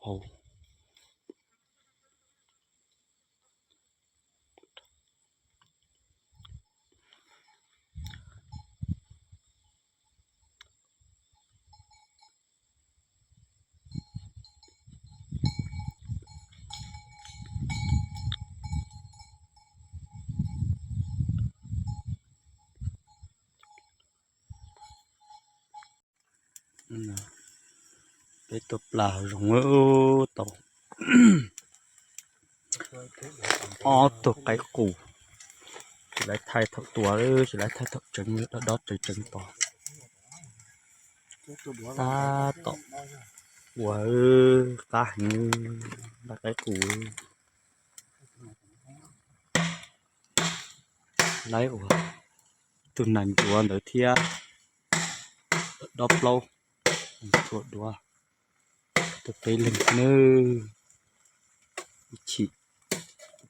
hauv. Peb tua plas zoo tau ob tug qaib qus, tsis laib thaij thaum tua, tsis laib thaij thaum tseev, dob dob tseev tseev tod. Tab tom ua qab heev, nqa qaib qus. Laib ua tus nas ncuav ntawd thiab dob plaub, txhua duav, tus peb leeg nawb. Ib chim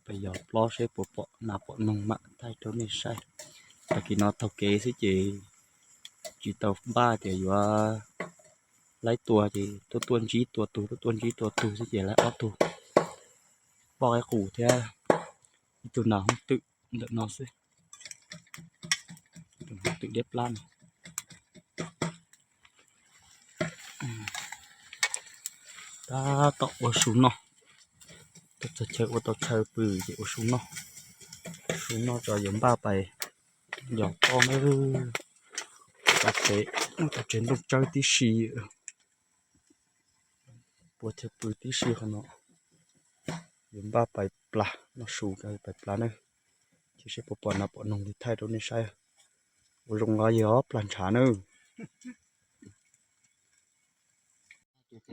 peb yos plob seb puas pom nas pom noog mam thaij rau nej saib. Tag kis no taug kev xwb ces tsis tau npaj tias yuav laib tua ces tuaj tuaj ntsib tua tug, tuaj tuaj ntsib tua tug xwb ces laib ob tug poj qaib qus thiab ib tug nas hooj twm ntawm no xwb. Tus nas hooj twm deb plab no. Tab tom ua su noj, txog chaw ua tau chaw pw ces ua su noj. Su noj tso yuav npaj pais yos plob nawb. Pais tsev, tsev nplooj tsawb tib si, puas chaw pw tib si qhov no. Yuav npaj pais plas, noj su pais plas nawb. Cia seb puas pom nas pom noog li thaij rau nej saib. Ua zoo los yog plas ntshav nawb.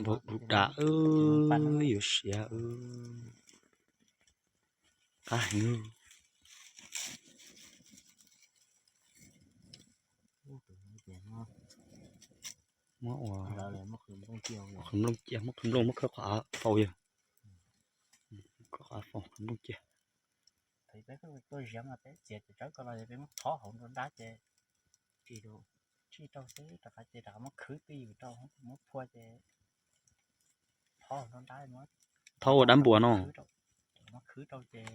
Npau dum dam, yuav siav, qab heev. Muab ua qhov nplooj cia, muab qhov nplooj, muab khawb qhov av faus yog, khawb qhov av faus qhov nplooj cia. Peb tuaj ziav mas peb txiav cov tsawb ko los peb muab thob hauv nruab nrab ces tsis, tsij rau xwb, rov qab ces rov qab muab khwb twj ywm rau, muab phua ces thob nruab nrab, thob ua dab npua no, muab khwb rau ces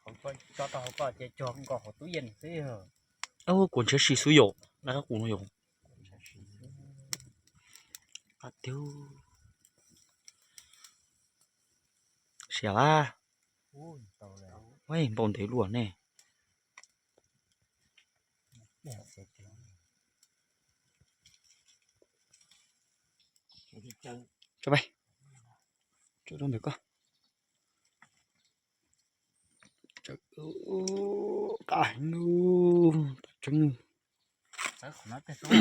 hauv ko, tso rau hauv ko ces cuag nkaus hauv tub yees xwb. Kuv ntshiab si xwb yom, laj qab qus no yom. Qab tiag. Siav a. Npau ntev luaj ne. Tso pais, tso rau ntawm ko. Qab heev, tas tseeb.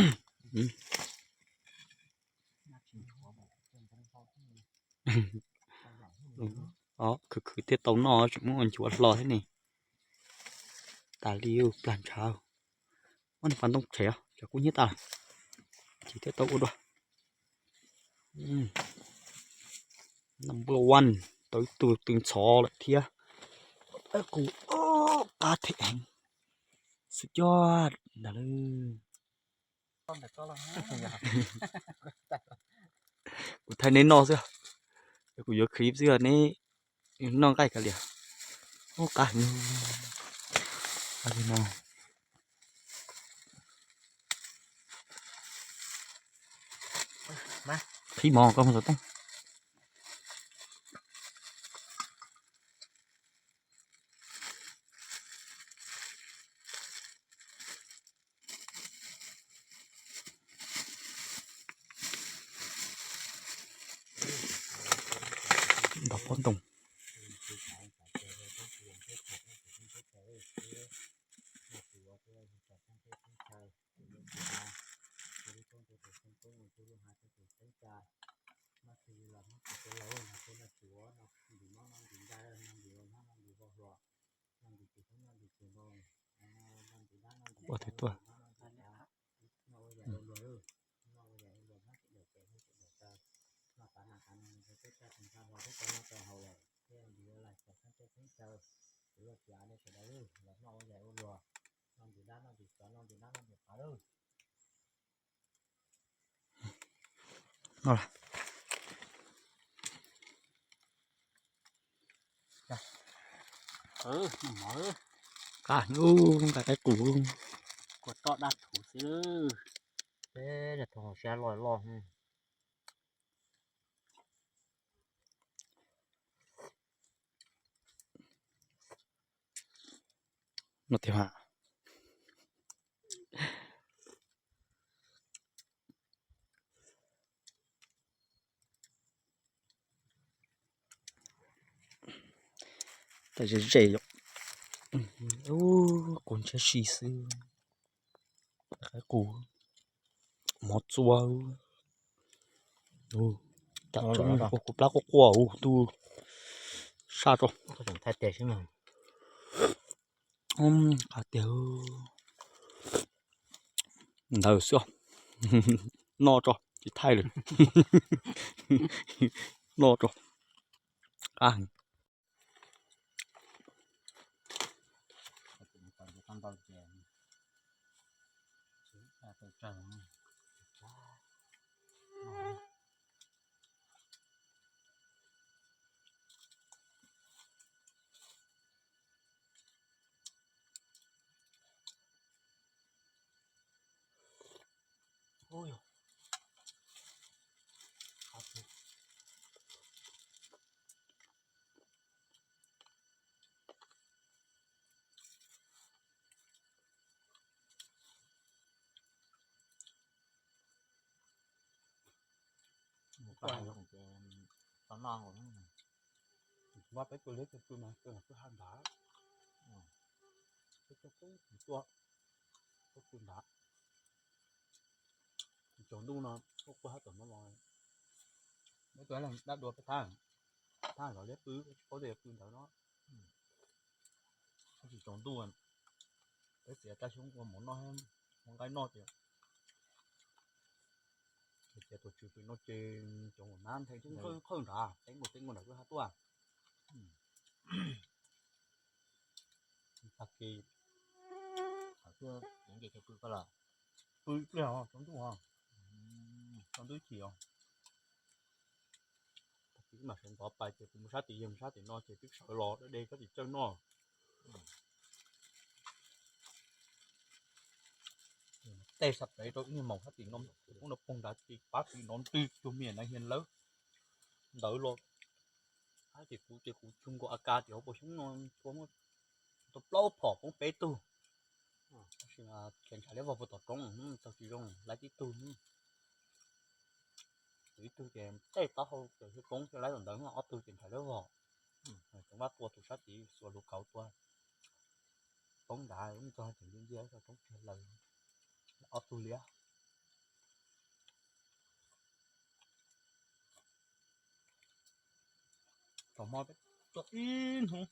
Khwv khwv thiaj tau noj, tseem muab ua ncuav hlo thiab ne. Tas li plag ntshav. Muab niag pas ntoo tshem os, tsam kub hnyiab tas lawm. Ces thiaj tau ua dua. Number one, tau ib tug tw ntxhov lawm thiab. Qus qab them heev. Suv coj ntag lawm. Kuv thaij neb noj xwb, kuv yuav clip xwb neb noj nqaij kav liam. Ub, qab heev li no. Qhib mov koj mus xov tooj. Nrog pob ntoo. Ua tus tuaj. Qab heev, nqa qaib qus. Kua toj daj thuv xwb. Peb daim thooj siab loj loj. No tiag. Tau ze ze yom. Qus ntshiab si xwb. Qaib qus, mov txua. Kuv plab quaj quaj tus saj tso. Qab tiag. Ntawd xwb. Noj tso, tsis thaij lawm. Noj tso. Qab heev. Vaj peb tua liab tua pw mas tua pw haj nrad. Peb tua peb tua pw nrad. Tsaus ntuj no peb tua hab tom no los, peb tua dab dua peb thab, thab zov liab pw, paub tias pw ntawd no. Tab sis tsaus ntuj peb txiav raj xyoob ua mov noj, ua nqaij noj ces, ces tuaj tsw pw no ces cov mos nab nthe khawb nrad, teeb nkaus teeb nkaus nram kwj ha tuaj. Tag kis, thaum twg ces pw koj lawm? Pw ib pliag tsaus ntuj, tsaus ntuj chim os. Tag kis mam sawv ntxov pais ces kuv mus sab tim yawg mus sab tim no ces twb sawv los deb deb sab tim tsawg noj. Tej sab pem rau ib niag maum sab tim no, kuv poob rau poog nrad ces pab tim no ntws cuag me nyuam hiav lawb ntawd los. Tab sis kuv ces kuv tsoo nkaus A K tim hauv paus xyoob no, tau plaub phom poob peb tug. Tab sis mas khiav ntshav liab vog puag tom roob tau tsis zoo, laib tib tug. Tus ib tug ces tej taub hau ces poob thiab laib tom ntawd, ob tug ces ntshav liab vog. Tseem vaj tua tus sab tid xuas lub kauv tua poob nrad, txog tseem ncia ncia rau roob tseg lawm ob tug liab. Thaum hmo peb tuaj ib hnub,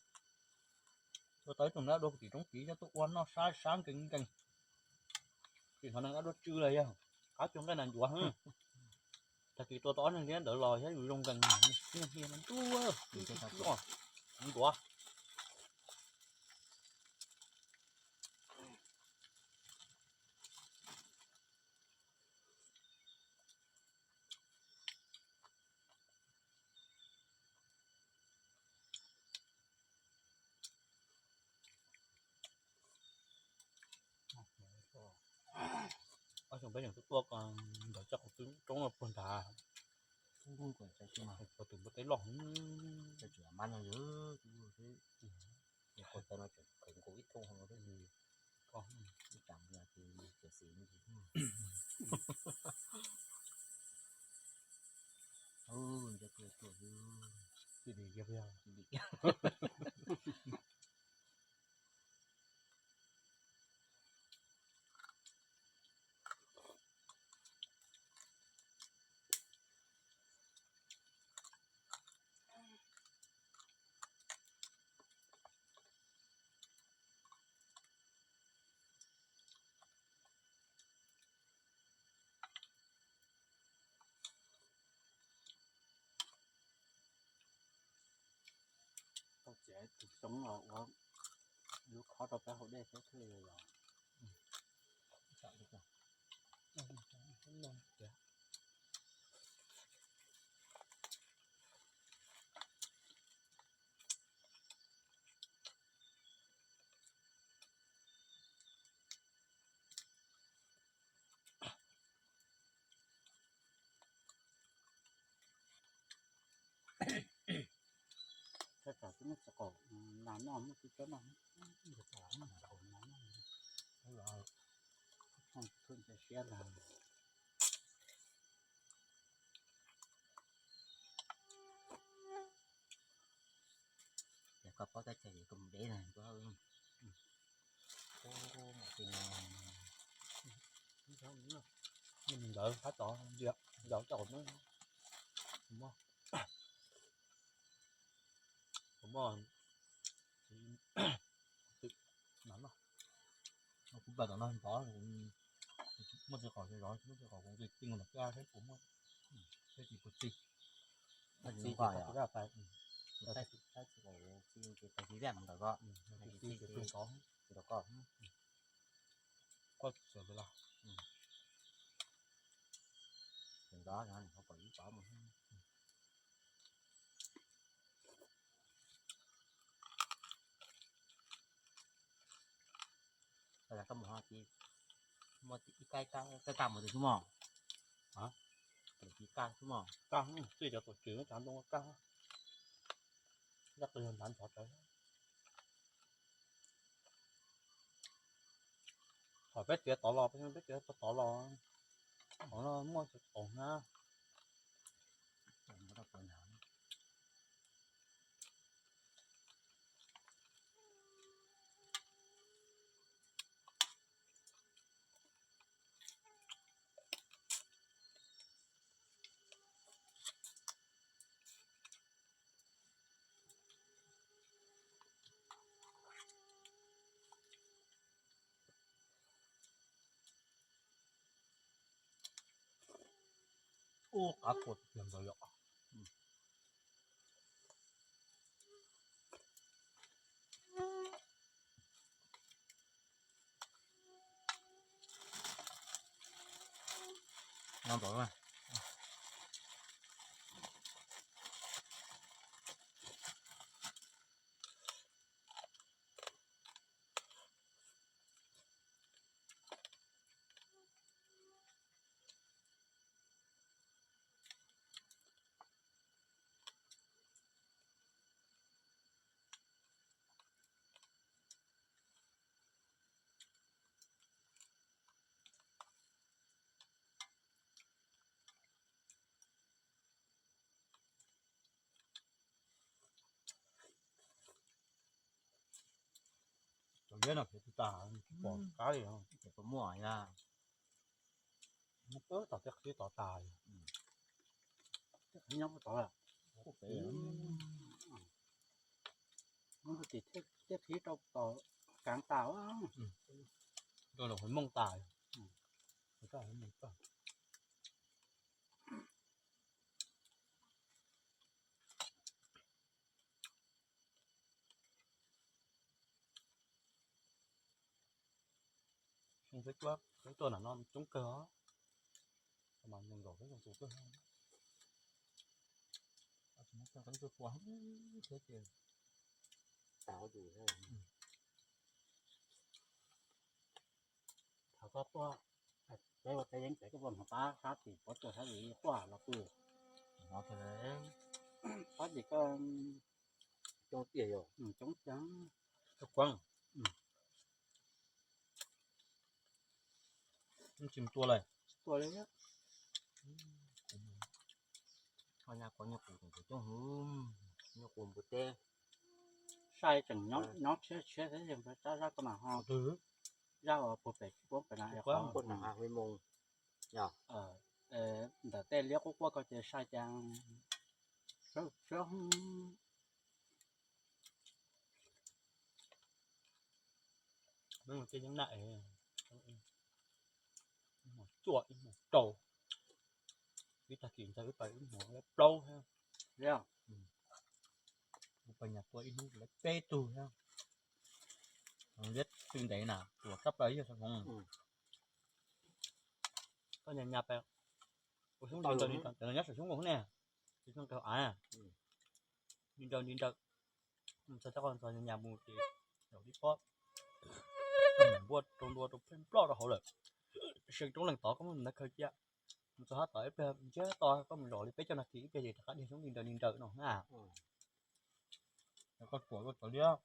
tuaj tau ib tug dab dua tim roob tid coj tuaj ua noj sab sab nkees nkees. Tsis hnov neeg dab dua tsw los yog qab cuag nqaij nas ncuav. Tag kis tua tau ob neeg liab ntawd los thiab yus zoo nkees, niag hnia no ntuj, ntuav. Ob xyoo peb tseem tuaj tuaj ntawd coj qhov twb roob puag nrad, tus npua teb loj, nkaus ib thooj. Tau txiav tus xyoob los ua lub khob rau peb haus dej thiab thiaj li los. cov no, cov no, cov no, cov no, cov no, ces koj paub tab sis koj mus deb na, koj mus deb na, ntawd qab tod, ntawd coj kuv muab, kuv muab, kuv pab tom no ntov, muaj tsis qom zov, muaj tsis qom kuv tij nkaus nram kab thiab kuv muab, thiab tsis puas txi, txi tsis tau kuv zaj pais, txi tsis tau kuv zaj mus ntawm koj, txi tsis tau koj, koj txawm los, txawm ntov no ho kom ib tov mus. Koj mus ho tsis muaj ib kab, kab mus tus xub mos, tus kab xub mos, kab txij cov tuam tsev tsav ntoo kab, yog qw yog ntav ntxhov rawv. Thaum peb txiav tod los, peb txiav tod los, qhov no muaj tsis qaum hnab. Ub, qab kua tiag ntawd yom. No ntawd. Cov liab no phem tsis tas, tsis pom qab li. Ces puas muaj yog? Muab pab tom tej qhib tod tas li. Tej qhib nyob pab tod lawm. Kuj pem. Muab tim tej qhib rau tom kaav tas. Rau los hauv mooj tas. Xyoo peb cuab peb tuaj nram no coob kawg os, mas nees nkaum peb xyoo tus tuaj, tsis muaj qeeb tuaj pua thiab ces. Thaum koj tuaj, peb ua teb yeeb ces koj puas hnov qab sab tim pov tseg sab tim quaj los pw? Qab tim koj coob tiag yom? Coob ceev. Koj kuab tsis tua lawm? Tsis tua li. Ho nyab kuab nyuj qus coob hwv, nyuj qus npua teb. Sai tseem nyob tshiab tshiab thiab, yog tsab zaj koj mas ho, zaj uas puag pem kuab pem na, ntawm tej liab quaj quaj ko ces sai cas tshiab. Tej yeeb naj, ib hmos cuaj ib hmos rau, ib tag kis ntxawg wb pais wb hmos plaub thiab. Wb pais nyas tua ib hnub lawv peb tug thiab. Liab tw ntev na, tuam tshaj plaws yog Xov Phoov. Koj nyas nyas pais ua xyoob li ntawd, cov no nyob saum xyoob nkaus ne, xyoob nkaus av, li nraws li nraws. Txog coj qoj ntxog nyas mus ces zaum tib pob, npua rau ntua rau pheej ploj rau hauv lawm. See roob leej tod koj muab ntawd khaws cia, mus txog hab tom ib pliag ntsiag to koj mus zaum li peb caug nas this ib pliag ces rov qab dhia xyoob li nraws li nraws no na. Koj tuam koj cov liab,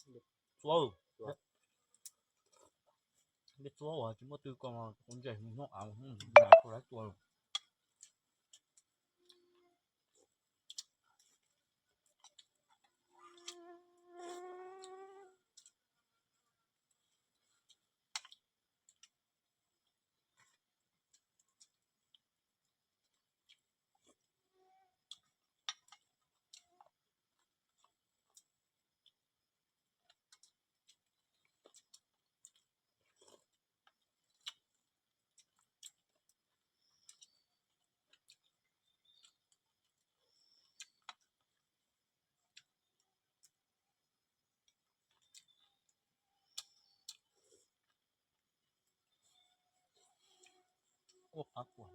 Txuab, txuab uas tsis muaj twg ko, kuv ntsej hnub av, koj laib tua. Kuaj qab kuaj.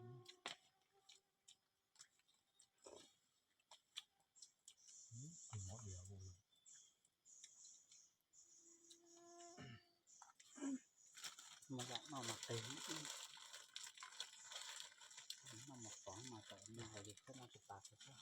Mas yam no mas qis, no mas qos mas tawm no hais tias koj no tsis tas koj.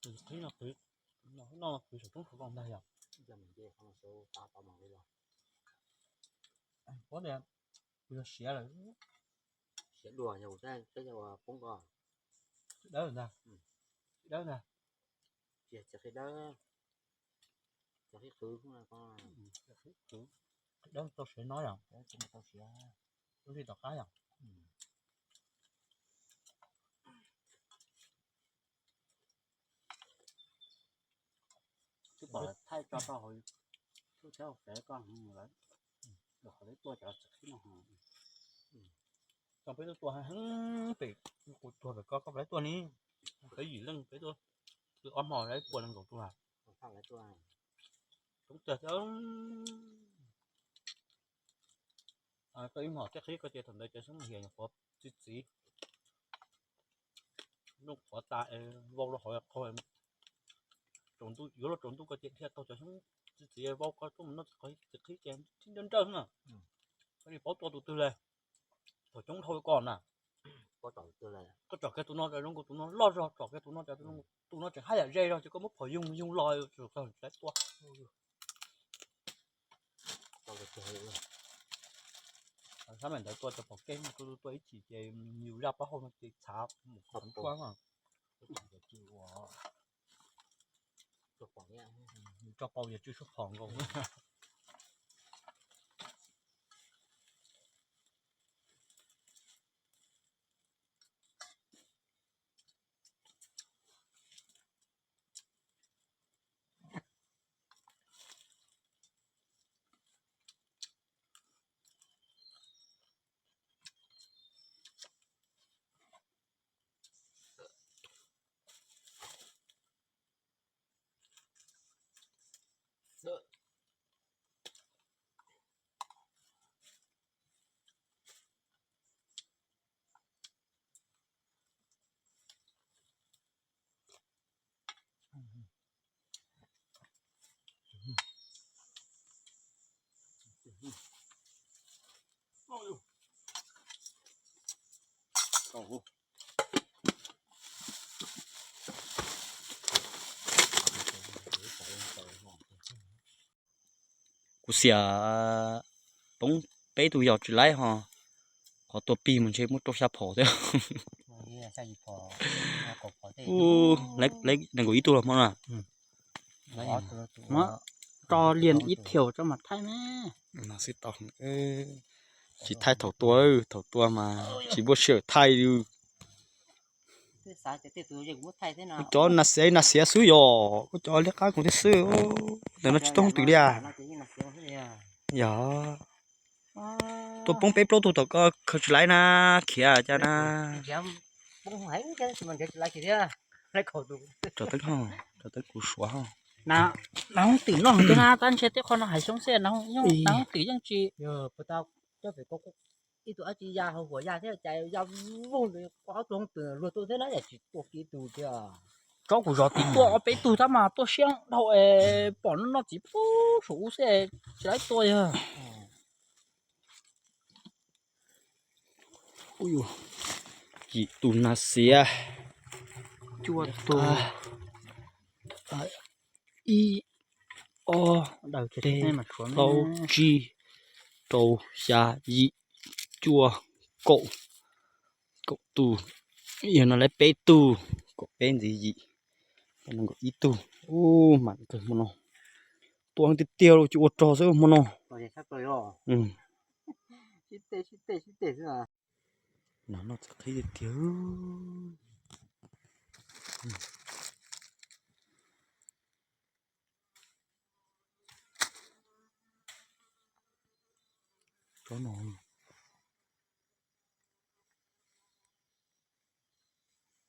Qhib no qhib, no qhib saum roob saum rau ntag yom. Puab tias kuv yog siav lawm. Siav dua yog peb yog poob ko. Dawb ntag, dawb ntag. Qhib dawb, qhib qhwv, qhib dawb tau siav no yom, tau siav lub sij tom qab yom. Twb pom thaij tso rau hauv tub tshab hauv fev koj lawm, qhov peb tuaj cov txiv qhib no. Tau peb tuaj tuaj heev pem, kuv tuag pem ko koj peb tuaj ni, peb yim leej peb tuaj, ob hmo lawv puas nees nkaum tus. Coob tiag. Koj ib hmos thiaj qhib koj ces thaum ntawd cov xyoob hiam nyuam qhuav txiv txiv, nyuam qhuav tas es vau rau hauv qhov, yuav luag tsaus ntuj koj ces dhia tau cov xyoob txiv txiv vau koj tuaj mus noj txiv qhib ces tib nrawj nrawj na. Koj tsis paub tua tus twg li. Thaum coob dhau koj na, koj tsom kiag tus no zoo nkaus tus no loj zog, tsom kiag tus no, tus no tseem haj yam ze zog ces koj muab phom yoog yoog los tau tua. Sab me ntawd tua cov phom keeb, tua ib chim ces yus zaj plaub hau no ces txhav mus qhov tsuab. Yus tso pau yog tsw suab phom nkaus. Kuv xiam poob peb tug yog tsis laib ho, qhov tua pig mus ntshe muaj rau xya phom thiab. Nees nkaum ib tug los hmo na. Tso liam ib thiaus tso mas thaij ne. Tsis thaij thaum tua, thaum tua mas tsis muaj sij hawm thaij li. Kuv cov nas xiav nas xiav xwb yom, kuv cov liab qab kuv thiab xwb. Ntawm no tsis tau twm li as. Yog. Tuaj poob peb plaub tug tom koj khaws tsis laib na, khiav cas na. Tso teeb ho, tso teeb kuv suav ho. Nas hoob twm noj thiab na, tab ntshe tej qho no hais xyoob xwb, nas hoob twm yeej tsis. Ib tug dab tsi ya hauv huam ya thiab cas ya voog ntawd, ob tug hoob twm luag tuaj thiab na, yam tsis tua kiag ib tug thiab. Tsob kuv zov tim tuaj ob peb tug tab mas tuaj siab dhau es pom noj txiv pub saum ub xwb, tsis laib tua yog. Yim tus nas xiav, cuaj tus, ib, ob, peb, plaub, tsib, rau, xya, yim, cuaj, kaum, kaum tus. Yog no lawv peb tug, kaum peb ntxiv yim, kaum ib tug. Ub, mam kawg hmo no. Tua tiag tiag los tsis ua rog xwb hmo no. Nas noj txiv qhib tiag tiag. Tsob no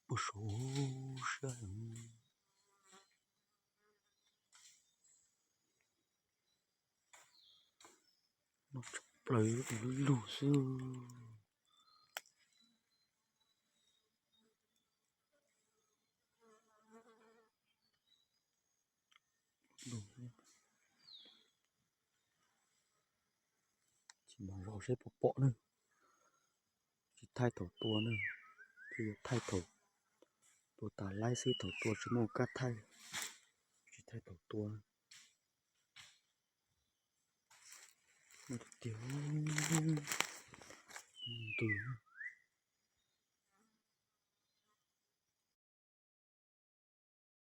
puas sav sab heev. Noj tshaj plaws tus lub lug xwb. Tsis mam zov seb puas pom na. Tsis thaij thaum tua na, thaij thaum tua tas laib xwb, thaum tua tsis muaj kab thaij. Tsis thaij thaum tua. Tiag, ntws.